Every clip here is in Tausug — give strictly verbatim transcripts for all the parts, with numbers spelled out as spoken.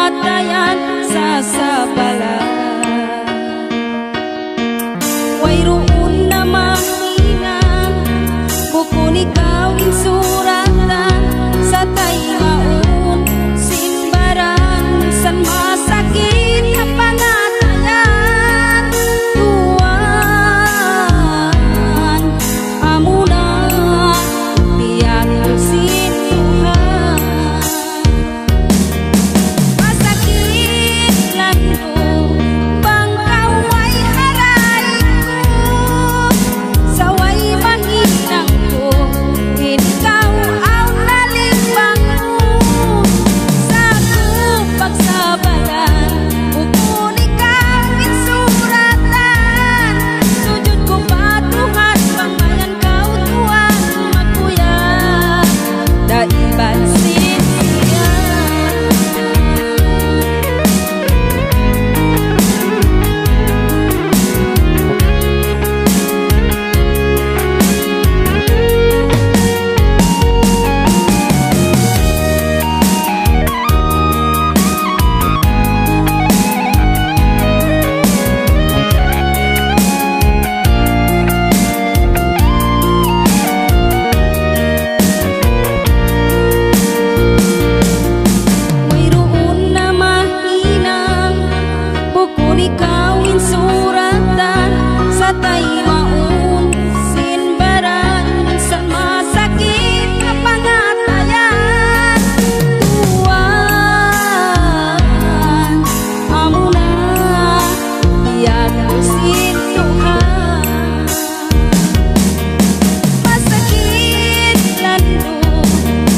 pangatayan sasabalan. Wayruun na mahinang bukun ikaw in suratan, sa' taymaun sin baran, minsan masakit na pangatayan. Tuwan, amuna tiyanggal sin Tuhan. Masakit landu' bang kaw way ha daig ku, sa' way mahinang ku in ikaw awn ha limbang ku. Sa' aku pagsabaran, bukun ikaw in suratan. Sujud ku pa Tuhan, bang mayan kaw Tuhan magkuyag da iban sin siya. Wayruun na mahinang bukun ikaw in suratan, sa' taymaun sin baran, minsan masakit na pangatayan. Tuwan, amuna tiyanggal sin Tuhan. Masakit landu'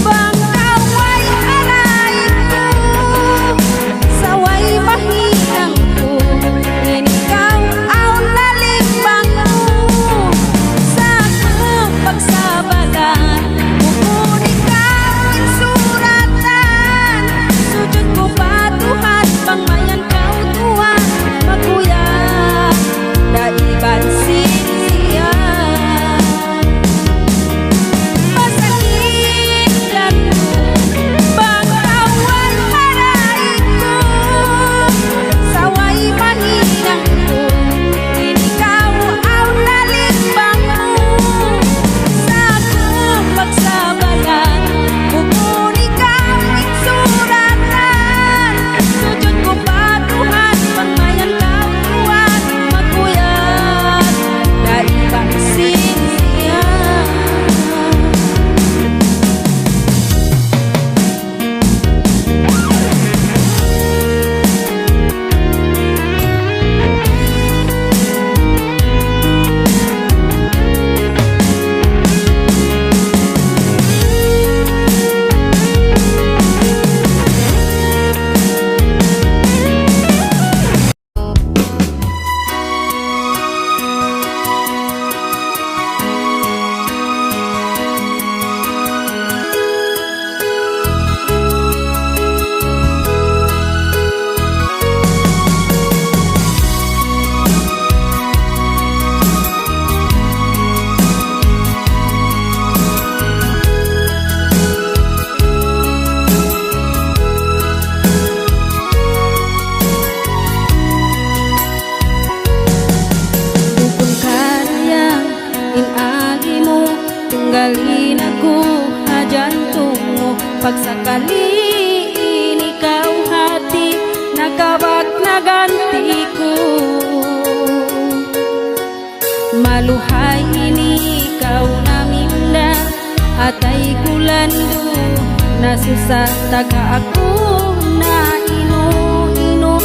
bang kaw way ha daig ku, sa' way mahinang ku in ikaw awn ha limbang ku. Sa' aku pagsabaran, bukun ikaw in suratan. Sujud ku pa Tuhan, bang mayan kaw Tuhan magkuyag da iban sin siya. Masakit landu' bang kaw way ha daig ku, sa' way mahinang ku in ikaw awn ha limbang ku. Sa' aku pagsabaran, bukun ikaw in suratan. Sujud ku pa Tuhan, bang mayan kaw Tuhan magkuyag da iban sin siya. Bukun karayang in agi mu, tunggal in aku ha jantung mu. Pagsakali in ikaw hati, nakabak na ganti ku. Maluhay in ikaw naminda, atay ku landu' nasusa, tagha aku na inu-inu,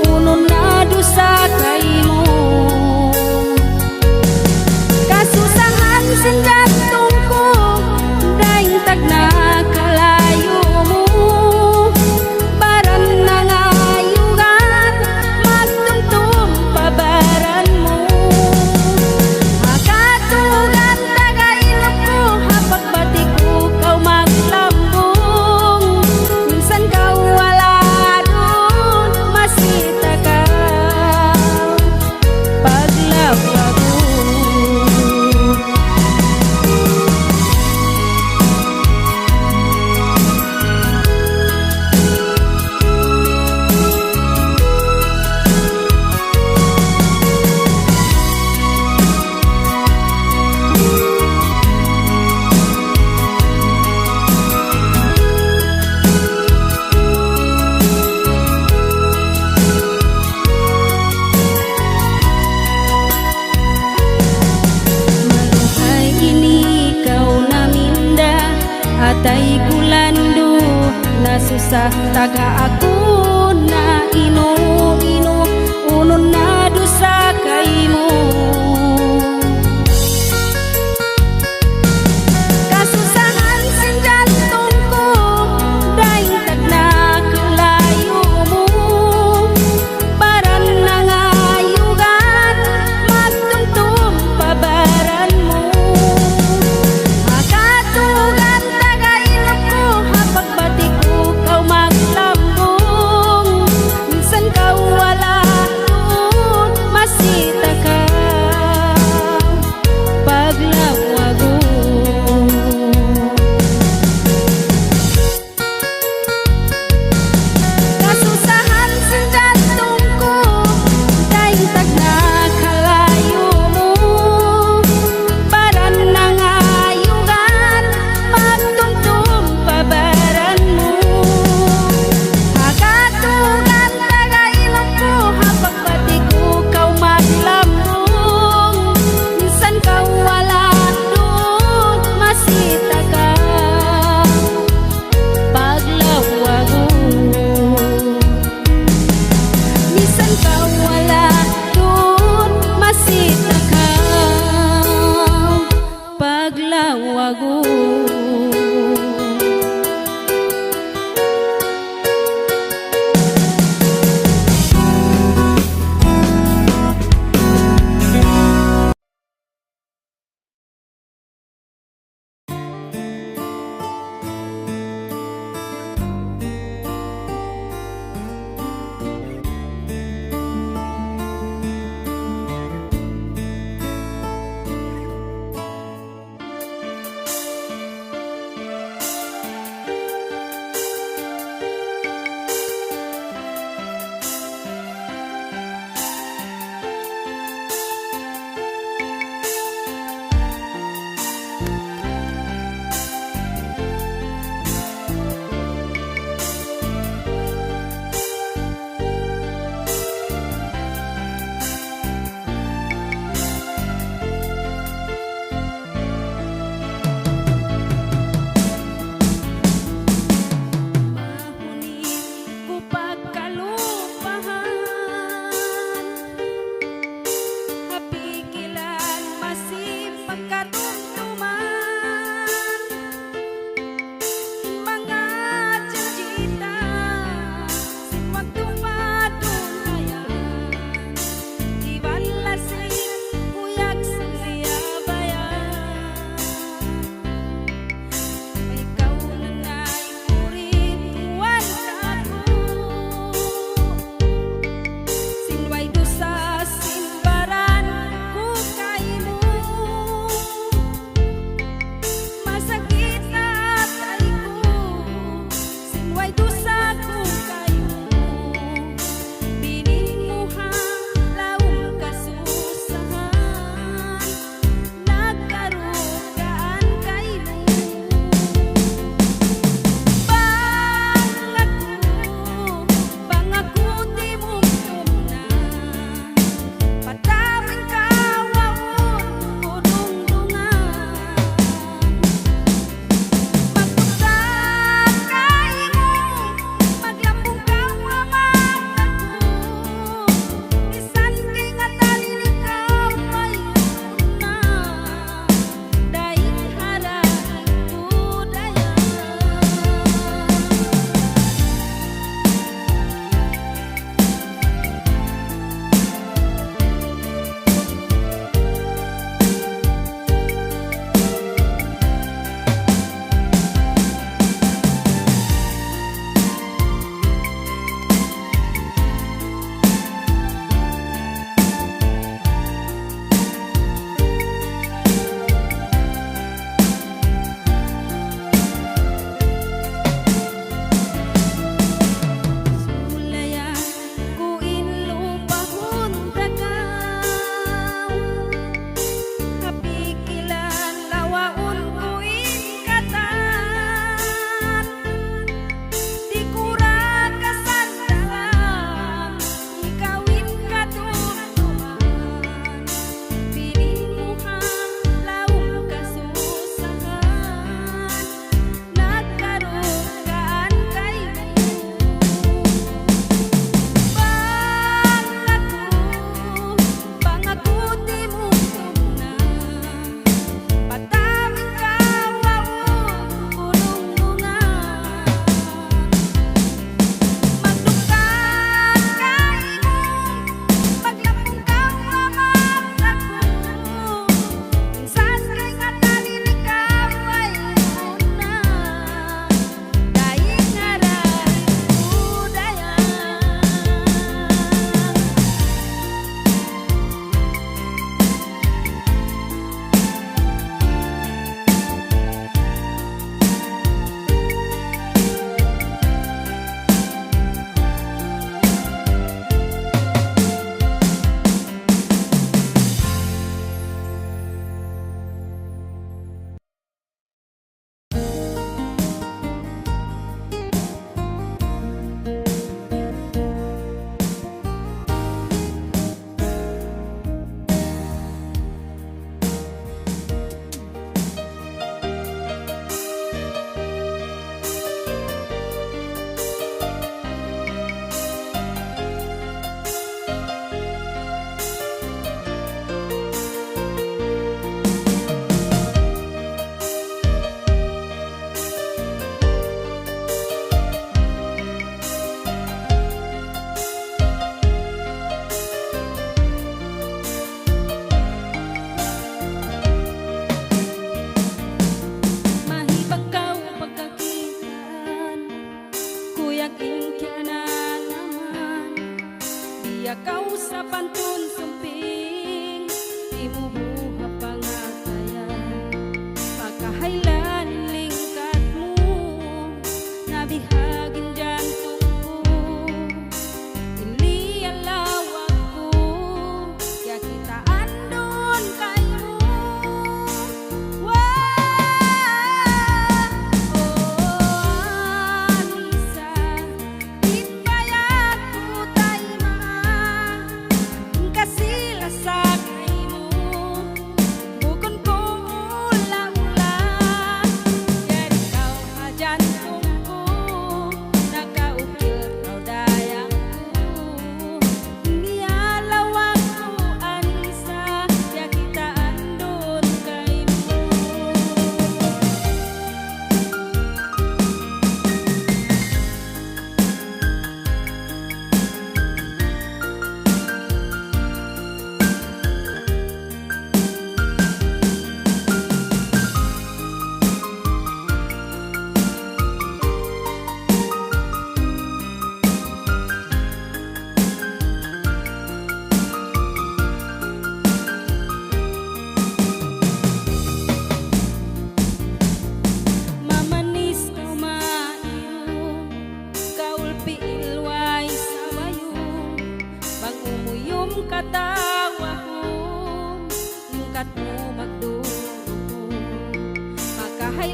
unu na dusa kaymu. Kasusahan sin jantung ku, dayn tagna' kalayu' mu. Baran nangayugan, magtumtum pa baran mu. Ha katugan tagay na ku, ha pagbati ku kaw maglambung. Minsan kaw wala' duun, masita kaw paglapagun. Tay ku landu', nasusa taga aku na inu-inu, unu na dusa kaymu. Kasusahan sin jantung ku, dayn tagna' kalayu' mu. Baran nangayugan, magtumtum pa baran mu. Ha katugan taga Ilok ku, ha pagbati' ku kaw maglambung. Minsan kaw wala' duun, masi ta kaw paglawagun. Kasusahan sin jantung ku, dayn tagna' kalayu' mu. Baran nangayugan, magtumtum pa baran mu. Ha katugan taga Ilok ku, ha pagbati' ku kaw maglambung. Minsan kaw wala' duun, masi ta kaw paglawagun. Minsan kaw wala' duun, masi ta kaw paglawagun.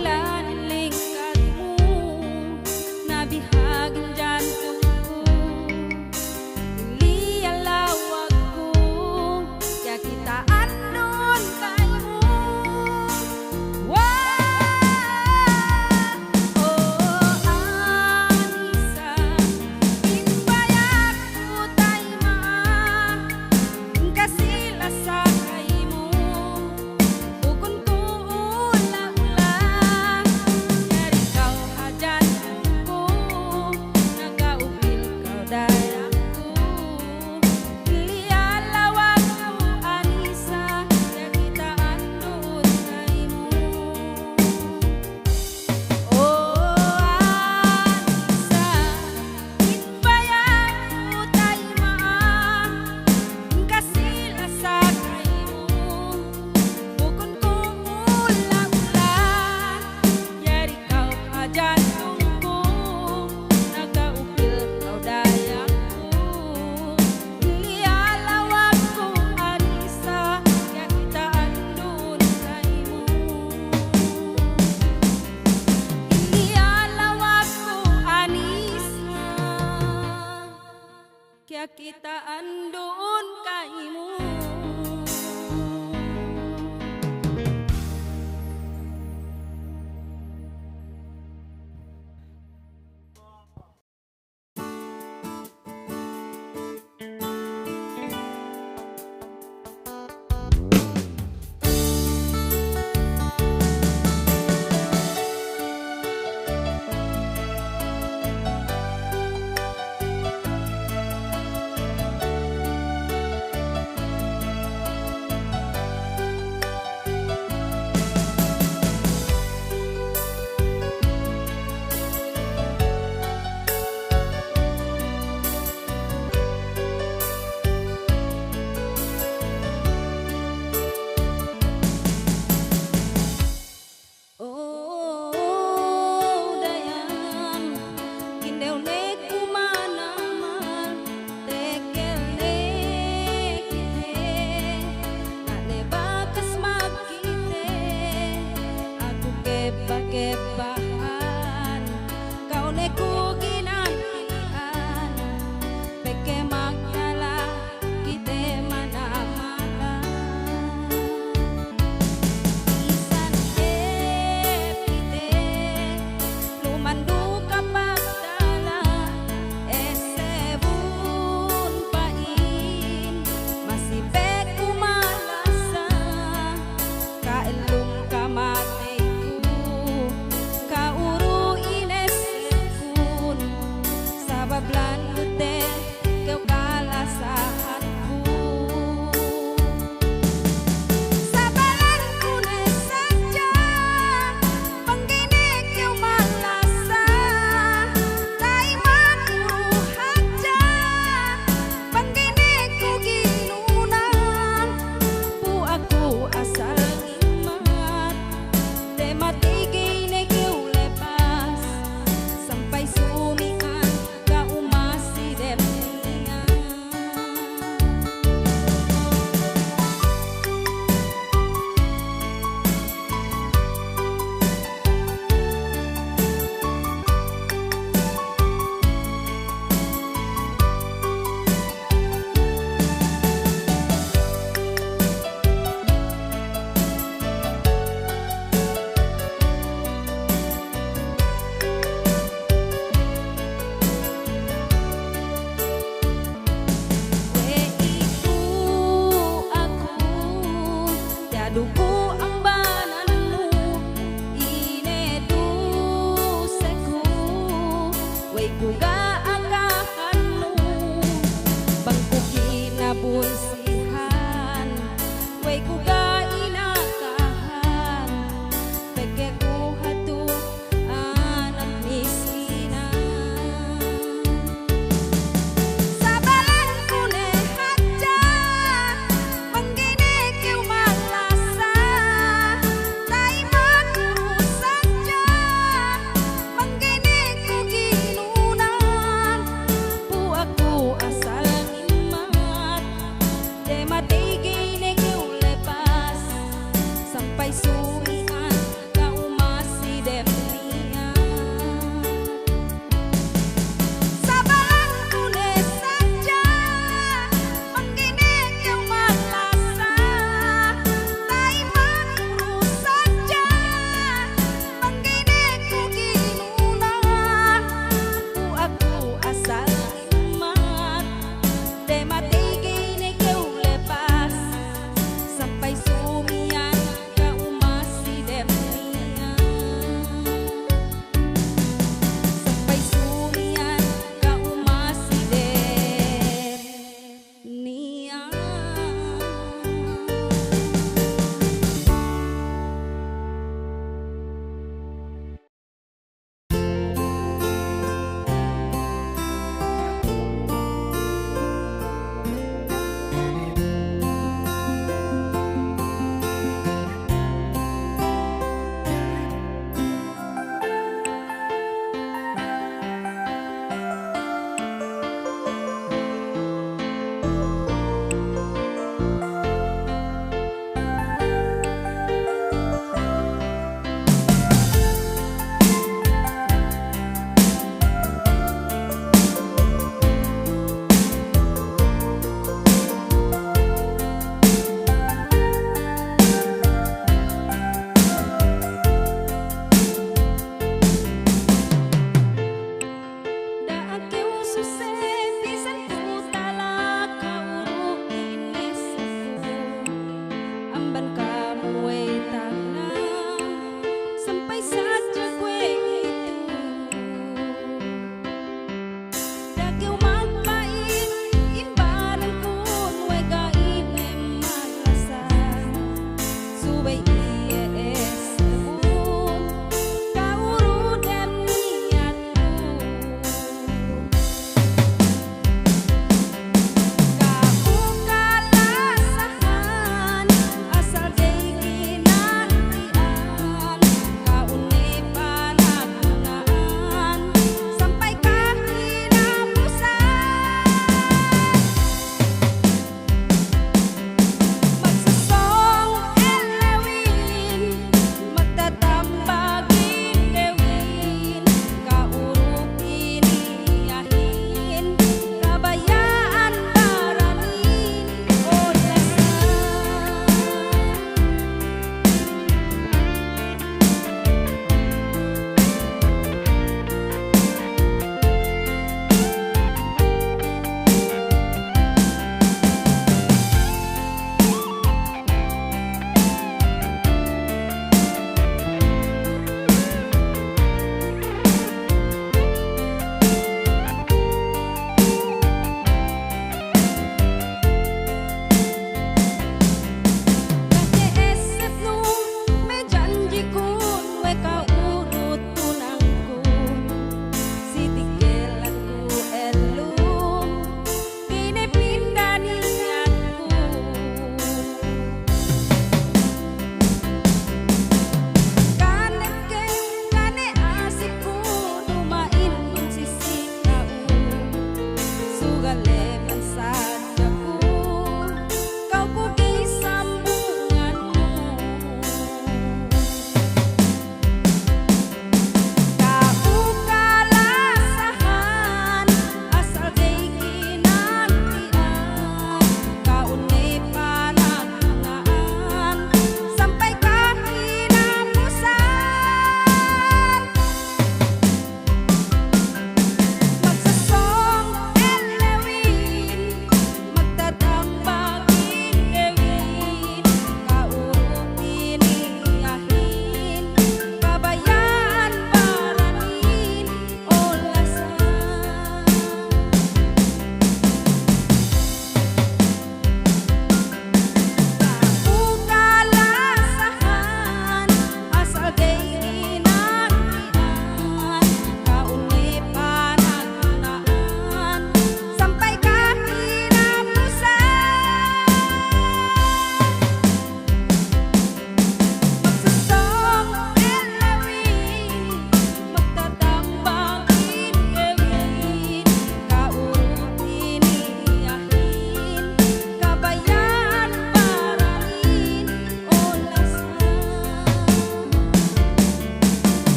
Lingkat mu, nabihag in jantung ku. Liya lawag ku, ya kita andun kaymu. Wa, oh Anisa, in bayat ku tayma, in kasi-lasa kaymu. Bukun ku ula-ula, yari kaw ha jantung ku, nakaupil kaw dayang ku. Liya lawag ku Anisa, ya kita andun kaymu. Oh Anisa, in bayat ku tayma, in kasi-lasa kaymu. Bukun ku ula-ula, yari kaw ha jantung ku, nakaupil kaw dayang ku. Liya lawag ku Anisa, ya kita andun kaymu. Liya lawag ku Anisa, ya kita andun kaymu. Oh, dayan, kindew ne kumanaman, tekel ne kite, na ne bakas magkite, aku keba-keba